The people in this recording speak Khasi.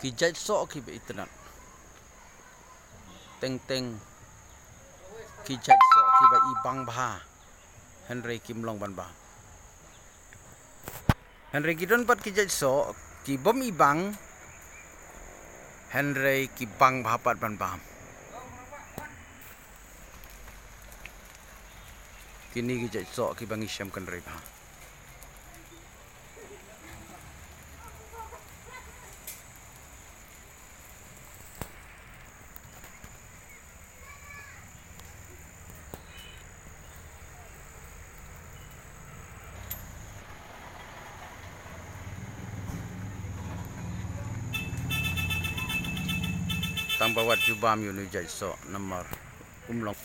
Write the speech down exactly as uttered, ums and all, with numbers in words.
Ki jait soh kiba itynnad. Teng teng ki jait soh kiba ibang bha, hynrei kim long ban bam. Hynrei ki don pat ki jait soh kibym ibang, hynrei ki bang bha pat ban bam. Kine ki jait soh kiba ngi shem kynrei bha. Tang ba wat ju bam ïa une u jait soh namar um long.